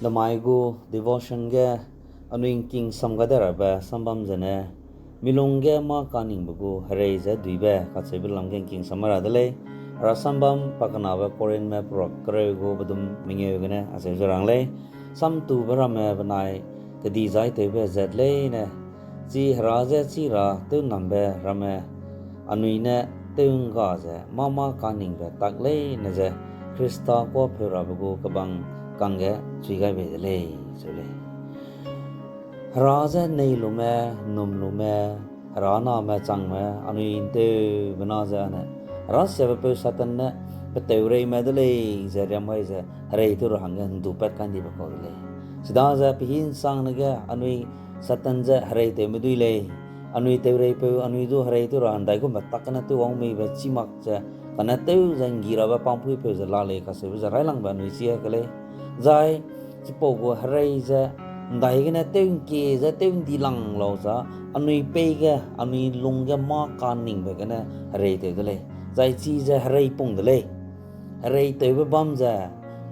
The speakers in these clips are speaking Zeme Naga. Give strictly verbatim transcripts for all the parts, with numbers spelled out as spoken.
Namai gu devotion ge anui ’ngking sam gai de rabe sambam zene, milung ge mâ kaningbe gu herei ze duibe kacheube lam ge ’ngking sam ra de lei. Hera sambam pakenabe Korinthme perak kereu gu bedum mengeu gene acheu ze rang lei: Samtube ramme benai kedi zaitewbe zat leine, chi Hera je chî ra tewnambe ramme anui ne tew'ngga ze mâ mâ kaningbe tak leine ze Khrista kuâ pheu rabe gu kebang kangge chui gai bei de lei, seu lei. Hera je nei lume, ’nnum lume, Hera name changme anui ’nteube na ze ane, herasiabe peu Satan ne peteureime de lei ze riam gai ze herei tew ra hangge ’ndupat kai ’ndibe kau de lei. Chidaze pehî ’nsangne ge anui Satan je hereitewme dui lei. Anui teureipeu anui du herei tew ra ’ndaigumbe tak gene tew wang meibe chî mak ze, kane tew ze ’nggi rabe pampuipeu ze la lei kacheube ze railangbe anui chi ke lei. Zai chipau gu herei ze ’ndaigene tew ’ngkie ze tew ’ndi lang lau za, anui peî ge, anui lung ge mâ kaningbe gene hereitew de lei. Zai chi ze hereipung de lei. Hereitewbe bam ze,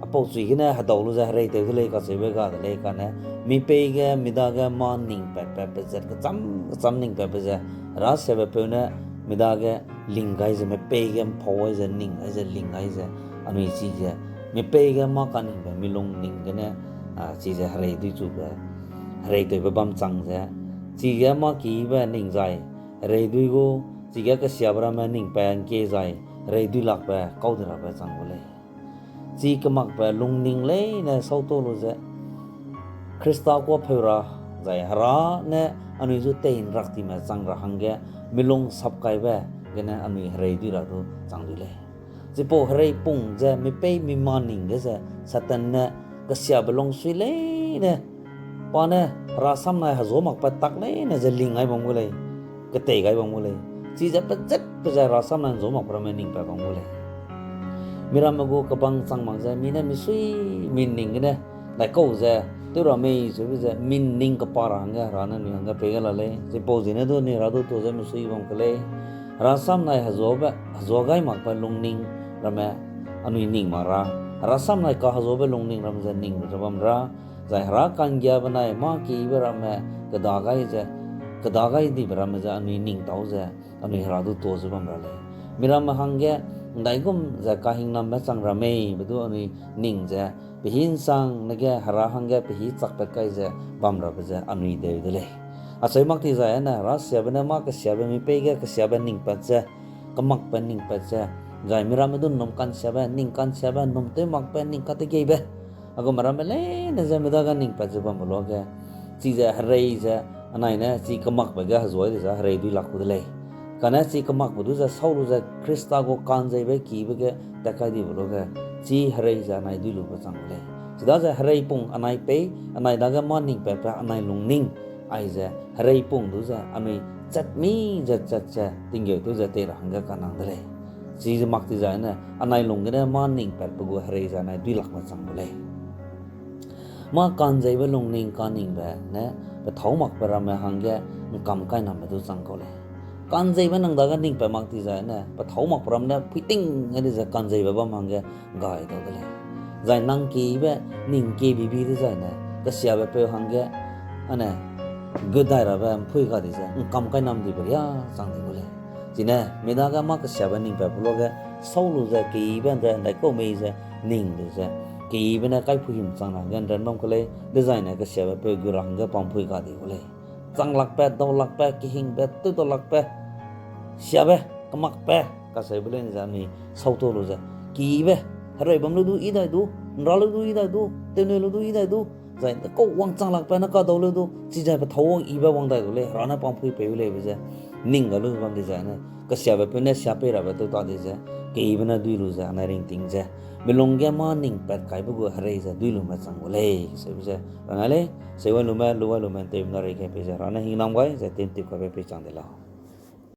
apau chui gene hedau lu ze hereitew de lei kacheube ga de lei kane, mi peî ge, mi dage mâ ning patbe pezat kecham kecham ning patbe ze, herasiabe peu ne mi dage ling gai ze, mi peî ge ’mpau gai ze, ning gai ze, ling gai ze, anui chi ze, mi peî ge mâ kaningbe milung ning gene, a, chi ze herei dui chube, hereitewbe bam chang ze, chige mâ kibe ning zai, herei dui gu, chige kesiabe ramme ning pat ’ngkie zai, herei dui lakbe kau de rabe chang gu lei. Chi kemakbe lungning leine sâu ta lu ze, Khrista kuâ pheu ra, zai Hera ne anui zu tei ’nrak time chang ra hangge, milung sapkaibe gene anui herei dui ra du chang dui lei. Chipau hereipung ze mi peî mi mâ ning ge ze Satan ne kesiabe lungsui leine, pa ne Hera samnai hezuâ makbe tak leine ze ling gai bam gu lei, ketei gai bam gu lei. Chize pezatbe ze Hera samnai hezuâ makbe ramme ning pat bam gu lei. Miramme gu kebang chang mak ze mi ne misui mi ning gene, daikau ze, tew ra mei cheube ze mi ning kepa ra hangge Hera ne anui hangge pei gai la lei. Chipau ziegene du anui Hera du tuâ ze misui bam ke lei. Hera samnai hezuâbe, hezuâ gai makbe lungning ramme anui ning mak ra, Hera samnai kahezuâbe lungning ramme ze ning lu ze bam ra, zai Hera ka'nggiabe benai mâ kibe ramme keda gai ze, keda gai dibe ramme ze anui ning tâu ze, anui Hera du tuâ ze bam ra lei. Miramme hangge ’ndaigum ze kahingnambe chang ra mei be du anui ning ze, pehî ’nsangne ge Hera hangge pehî chakpat kai ze bam rabe ze anui deu de lei. Acheu mak ti zai ane, herasiabe ne mâ kesiabe mi peî ge kesiabe ning pat ze, kemakbe ning pat ze, zai miramme du ’nnum ka'nsiabe, ning ka'nsiabe, ’nnum tew makbe, ning kategeibe, a gume ramme leine ze mi dage ning pat ze bambe luage, chize herei ze, anai ne chi kemakbe ge hezuâ di ze herei dui lak ku de lei. Kane chi kemakbe du ze sâu lu ze Khrista gu ka'nzeibe kibe ge tat kai dibe luage, chi herei ze anai dui lube chang gu lei. Chidaze hereipung anai peî, anai dage mâ ning patbe anai lungning, aize hereipung du ze anui chat mi ze chat ze tinggeu tew ze tei ra hangge kanang de lei. Chize mak ti zai ne, anai lung gene mâ ning patbe gu herei ze anai dui lakme chang gu lei. Mâ ka'nzeibe lungning kaningbe ne, pethâu makbe ramme hangge ’ngkam kainambe du chang kau lei. Ka'nzeibe nang dage ning pat mak ti zai ne, pethâu makbe ram ne phuiting gai di ze ka'nzeibe bam hangge gai dau de lei. Zai nang kibe ning kie bibi dezai ne, kesiabe peu hangge, ane, gut dai rabe ’mpui ga di ze ’ngkam kainam dibe riâ chang di gu lei. Chine mi dage mâ kesiabe ning patbe luage, sâu lu ze kibe ’nde ’ndaikau mei ze ning di ze, kibe ne kaipui him chang ra hangge ’nran bam ke lei, dezai ne kesiabe peu gu ra hangge pampui ga di gu lei. Chang lakbe, dau lakbe, kehingbe, tew dau lakbe, siabe, kemakbe, kacheube leine ze anui sâu ta lu ze, kibe, herui bam lu du yi dai du, ’nra lu du yi dai du, tewneu lu du yi dai du, zai kau wangchang lakbe ne kadau lu du, chize pethâu wang yibe wang dai du lei, Hera ne pampui pei u leibe ze, ning ga lu bam di zai ne, kesiabe peu ne sia pei rabe tew ta di ze, kibe ne dui lu ze anai ringting ze, milung ge mâ ning pat kaibe gu herei ze dui lume chang gu lei, seube ze rangai lei, seiwai lume, luwai lume, ’nteumena rei kai pei ze Hera ne hingnam gai ze tintip kaibe pei chang de lau.